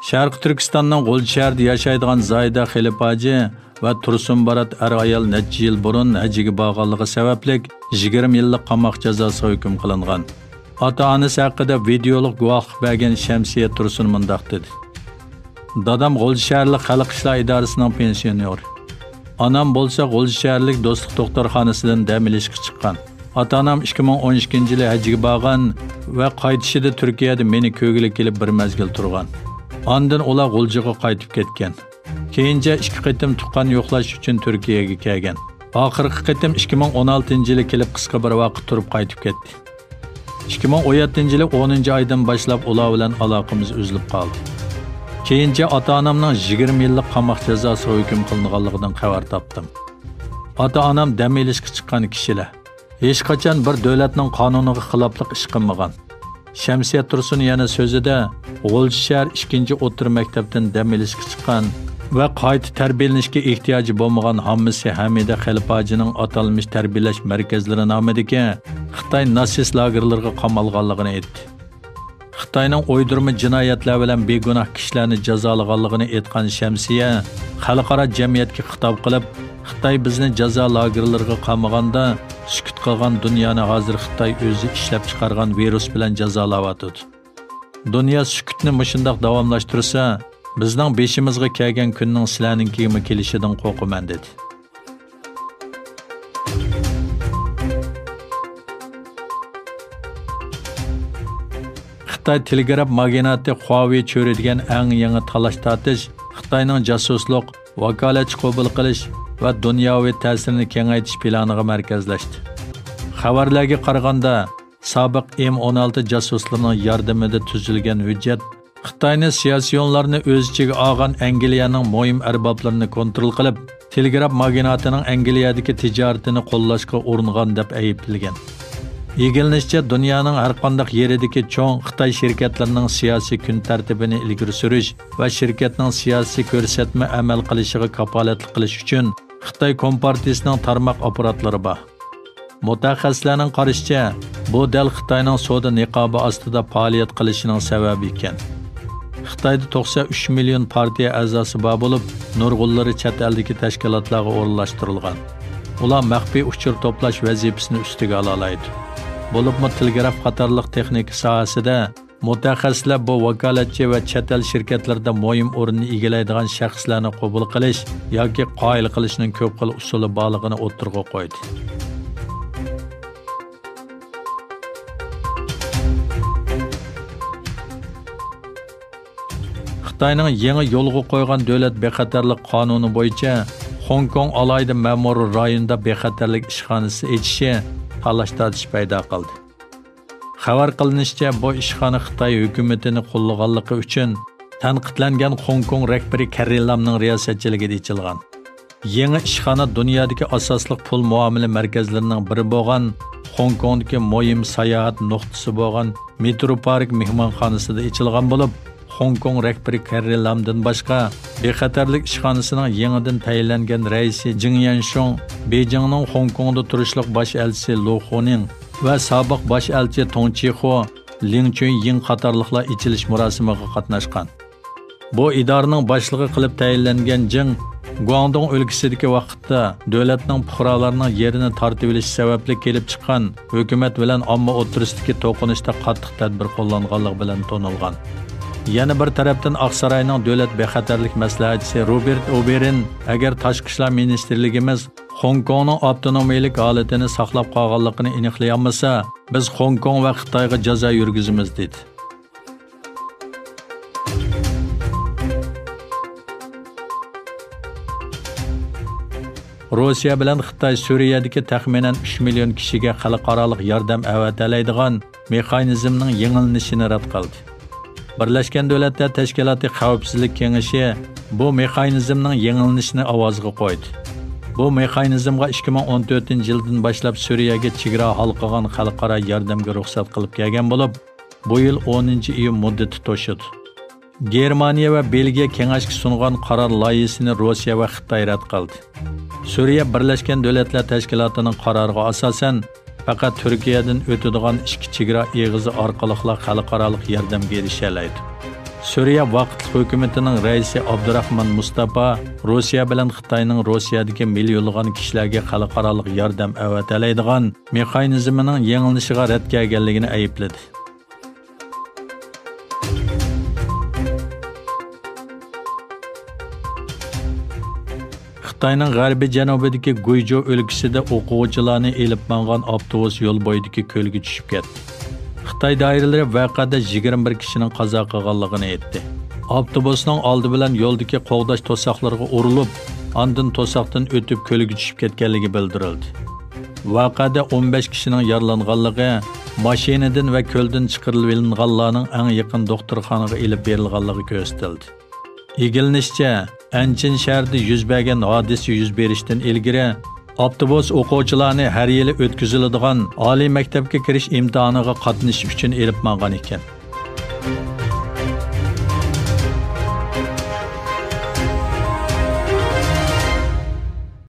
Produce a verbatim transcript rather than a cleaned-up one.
شەرقىي تۈركىستاننىڭ غۇلجا شەھىرىدە ياشايدىغان زاھىدە خېلىپ ھاجى ۋە تۇرسۇن بارات ئەر-ئايال نەچچە يىل بۇرۇن ھەجگە بارغانلىقى سەۋەبلىك، يىگىرمە يىللىق قاماق جازاسىغا ھۆكۈم قىلىنغان. ئاتا-ئانىسى ھەققىدە ۋىدېئولۇق گۇۋاھلىق بەرگەن شەمسىيە تۇرسۇن مۇنداق دېدى: دادام غۇلجا شەھەرلىك خەلق ئىشلار ئىدارىسىنىڭ پېنسىيونېرى. ئانام بولسا غۇلجا شەھەرلىك دوستلۇق دوختۇرخانىسىدىن دەم ئېلىشقا چىققان. ئاتا-ئانام ئىككى مىڭ ئون ئىككىنچى يىلى ھەجگە بارغان ۋە قايتىشىدا تۈركىيەدە مېنى كۆرگىلى كېلىپ بىر مەزگىل تۇرغان. ئاندىن ئۇلار غۇلجىغا قايتىپ كەتكەن. كېيىنچە ئىككى قېتىم تۇغقان يوقلاش ئۈچۈن تۈركىيەگە كەلگەن. ئاخىرقى قېتىم ئىككى مىڭ ئون ئالتىنچى يىلى كېلىپ قىسقا بىر ۋاقىت تۇرۇپ قايتىپ كەتتى. ئىككى مىڭ ئون يەتتىنچى يىلى ئونىنچى ئايدىن باشلاپ ئۇلار بىلەن ئالاقىمىز ئۈزۈلۈپ قالدى. كېيىنچە ئاتا-ئانامنىڭ يىگىرمە يىللىق قاماق جازاسىغا ھۆكۈم قىلىنغانلىقىدىن خەۋەر تاپتىم. ئاتا-ئانام دەم ئېلىشقا چىققان كىشىلەر. ھېچقاچان بىر دۆلەتنىڭ قانۇنىغا خىلاپلىق ئىش قىلمىغان. شەمسىيە تۇرسۇن يەنە سۆزىدە، غۇلجا شەھەر ئىككىنچى ئوتتۇرا مەكتەپتىن دەم ئېلىشقا چىققان ۋە قايتا تەربىيەلىنىشكە ئېھتىياجى بولمىغان ھاممىسى ھەمىدە خەلىپ ھاجىنىڭ ئاتالمىش تەربىيەلەش مەركەزلىرى نامىدىكى خىتاي ناتسىست لاگېرلىرىغا قامالغانلىقىنى ئېيتتى. خىتاينىڭ ئويدۇرما جىنايەتلەر بىلەن بىگۇناھ كىشىلەرنى جازالىغانلىقىنى ئېيتقان شەمسىيە خەلقئارا جەمئىيەتكە خىتاب قىلىپ، خىتاي بىزنى جازا لاگېرلىرىغا قامىغاندا، سۈكۈت قىلغان دۇنيانى ھازىر خىتاي ئۆزى ئىشلەپچىقارغان ۋىرۇس بىلەن جازالاۋاتىدۇ. دۇنيا سۈكۈتنى مۇشۇنداق داۋاملاشتۇرسا، بىزنىڭ بېشىمىزغا كەلگەن كۈننىڭ سىلەرنىڭكىگىمۇ كېلىشىدىن قورقىمەن، دېدى. خىتاي تېلېگراف ماگناتى خۇاۋېي چۆرىدىگەن ئەڭ يېڭى تالاش-تارتىش خىتاينىڭ جاسۇسلۇق، ۋاكالەتچى قوبۇل قىلىش ۋە دۇنياۋى تەسىرىنى كېڭەيتىش پىلانىغا مەركەزلەشتى. خەۋەرلەرگە قارىغاندا، سابىق ئېم ئون ئالتە جاسۇسلىرىنىڭ ياردىمىدە تۈزۈلگەن ھۆججەت خىتاينى سىياسىيونلارنى ئۆز ئىچىگە ئالغان ئەنگلىيەنىڭ مۇھىم ئەربابلىرىنى كونترول قىلىپ، تېلېگراف ماگناتىنىڭ ئەنگلىيەدىكى تىجارىتىنى قوللاشقا ئۇرۇنغان دەپ ئەيىبلىگەن. ئىگىلىنىشىچە، دۇنيانىڭ ھەرقانداق يېرىدىكى چوڭ خىتاي شىركەتلىرىنىڭ سىياسىي كۈن تەرتىپىنى ئىلگىرى سۈرۈش ۋە شىركەتنىڭ سىياسىي كۆرسەتمە ئەمەل قىلىشىغا كاپالەتلىك قىلىش ئۈچۈن خىتاي كومپارتىيىسىنىڭ تارماق ئاپپاراتلىرى بار. مۇتەخەسسىسلەرنىڭ قارىشىچە، بۇ دەل خىتاينىڭ سودا نىقابى ئاستىدا پائالىيەت قىلىشىنىڭ سەۋەبى ئىكەن. خىتايدا توقسەن ئۈچ مىليون پارتىيە ئەزاسى بار بولۇپ، نۇرغۇنلىرى چەت ئەلدىكى تەشكىلاتلارغا ئورۇنلاشتۇرۇلغان. ئۇلار مەخپىي ئۇچۇر توپلاش ۋەزىپىسىنى ئۈستىگە ئالالايدۇ. بولۇپمۇ تېلېگراف قاتارلىق تېخنىكا ساھەسىدە مۇتەخەسسىسلەر بۇ ۋاكالەتچى ۋە چەت ئەل شىركەتلىرىدە مۇھىم ئورۇننى ئىگىلەيدىغان شەخسلەرنى قوبۇل قىلىش ياكى قايىل قىلىشنىڭ كۆپ خىل ئۇسۇلى بارلىقىنى ئوتتۇرىغا قويدى. خىتاينىڭ يېڭى يولغا قويغان دۆلەت بىخەتەرلىك قانۇنى بويىچە خوڭكوڭ ئالاھىدە مەمۇرىي رايونىدا بىخەتەرلىك ئىشخانىسى ئېچىشى تالاش-تارتىش پەيدا قىلدى. خەۋەر قىلىنىشىچە، بۇ ئىشخانا خىتاي ھۆكۈمىتىنى قوللىغانلىقى ئۈچۈن تەنقىدلەنگەن خوڭكوڭ رەھبىرى كەررى لامنىڭ رىياسەتچىلىكىدە ئېچىلغان. يېڭى ئىشخانا دۇنيادىكى ئاساسلىق پۇل مۇئامىلە مەركەزلىرىنىڭ بىرى بولغان، خوڭكوڭدىكى مۇھىم ساياھەت نۇقتىسى بولغان مېترو پارك مېھمانخانىسىدا ئېچىلغان بولۇپ، خوڭكوڭ رەھبىرى كەررى لامدىن باشقا، بىخەتەرلىك ئىشخانىسىنىڭ يېڭىدىن تەيىنلەنگەن رەئىسى جېڭ يەنشۇڭ، بېيجىڭنىڭ خوڭكوڭدا تۇرۇشلۇق باش ئەلچىسى لۇ خۇنىڭ ۋە سابىق باش ئەلچى توڭ چىخۇ، لىڭ چۈنيىڭ قاتارلىقلار ئېچىلىش مۇراسىمىغا قاتناشقان. بۇ ئىدارىنىڭ باشلىقى قىلىپ تەيىنلەنگەن جېڭ گۇاڭدۇڭ ئۆلكىسىدىكى ۋاقىتتا دۆلەتنىڭ پۇقرالارنىڭ يېرىنى تارتىۋېلىشى سەۋەبلىك كېلىپ چىققان ھۆكۈمەت بىلەن ئامما ئوتتۇرىسىدىكى توقۇنۇشتا قاتتىق تەدبىر قوللانغانلىقى بىلەن تونۇلغان. يەنە بىر تەرەپتىن، ئاقساراينىڭ دۆلەت بىخەتەرلىك مەسلىھەتچىسى روبېرت ئوبېرىن، ئەگەر تاشقى ئىشلار مىنىستىرلىكىمىز خوڭكوڭنىڭ ئاپتونومىيەلىك ھالىتىنى ساقلاپ قالغانلىقىنى ئېنىقلىيالمىسا، بىز خوڭكوڭ ۋە خىتايغا جازا يۈرگۈزىمىز، دېدى. روسىيە بىلەن خىتاي سۈرىيەدىكى تەخمىنەن ئۈچ مىليون كىشىگە خەلقئارالىق ياردەم ئەۋەتەلەيدىغان مېخانىزمنىڭ يېڭىلىنىشىنى رەت قىلدى. بىرلەشكەن دۆلەتلەر تەشكىلاتى خەۋپسىزلىك كېڭىشى بۇ مېخانىزمنىڭ يېڭىلىنىشىنى ئاۋازغا قويدى. بۇ مېخانىزمغا ئىككى مىڭ ئون تۆتىنچى يىلدىن باشلاپ سۈرىيەگە چېگرا ھالقىغان خەلقئارا ياردەمگە رۇخسەت قىلىپ كەلگەن بولۇپ، بۇ يىل ئونىنچى ئىيۇن مۇددىتى توشىدۇ. گېرمانىيە ۋە بېلگىيە كېڭەشكە سۇنغان قارار لايىھىسىنى روسىيە ۋە خىتاي رەت قىلدى. سۈرىيە بىرلەشكەن دۆلەتلەر تەشكىلاتىنىڭ قارارىغا ئاساسەن، پەقەت تۈركىيەدىن ئۆتىدىغان ئىككى چېگرا ئېغىزى ئارقىلىقلا خەلقئارالىق ياردەمگە ئېرىشەلەيدۇ. سۈرىيە ۋاقىتلىق ھۆكۈمىتىنىڭ رەئىسى ئابدۇراخمان مۇستاپا روسىيە بىلەن خىتاينىڭ روسىيەدىكى مىليونلىغان كىشىلەرگە خەلقئارالىق ياردەم ئەۋەتەلەيدىغان مېخانىزمىنىڭ يېڭىلىنىشىغا رەت كەلگەنلىكىنى ئەيىبلىدى. خىتاينىڭ غەربىي جەنۇبىدىكى گۇيجۇ ئۆلكىسىدە ئوقۇغۇچىلارنى ئېلىپ ماڭغان ئاپتوبۇس يول بويىدىكى كۆلگە چۈشۈپ كەتتى. خىتاي دائىرىلىرى ۋەقەدە يىگىرمە بىر كىشىنىڭ قازا قىلغانلىقىنى ئېيتتى. ئاپتوبۇسنىڭ ئالدى بىلەن يولدىكى قوغداش توساقلىرىغا ئۇرۇلۇپ، ئاندىن توساقتىن ئۆتۈپ كۆلگە چۈشۈپ كەتكەنلىكى بىلدۈرۈلدى. ۋەقەدە ئون بەش كىشىنىڭ يارىلانغانلىقى، ماشىنىدىن ۋە كۆلدىن چىقىرىلىۋېلىنغانلارنىڭ ئەڭ يېقىن دوختۇرخانىغا ئېلىپ بېرىلغانلىقى كۆرسىتىلدى. ئىگىلىنىشىچە، ئەنچىن شەھىرىدە يۈز بەرگەن ھادىسە يۈز بېرىشتىن ئىلگىرى، ئاپتوبۇس ئوقۇغۇچىلارنى ھەر يىلى ئۆتكۈزۈلىدىغان ئالىي مەكتەپكە كىرىش ئىمتىھانىغا قاتنىشىش ئۈچۈن ئېلىپ ماڭغان ئىكەن.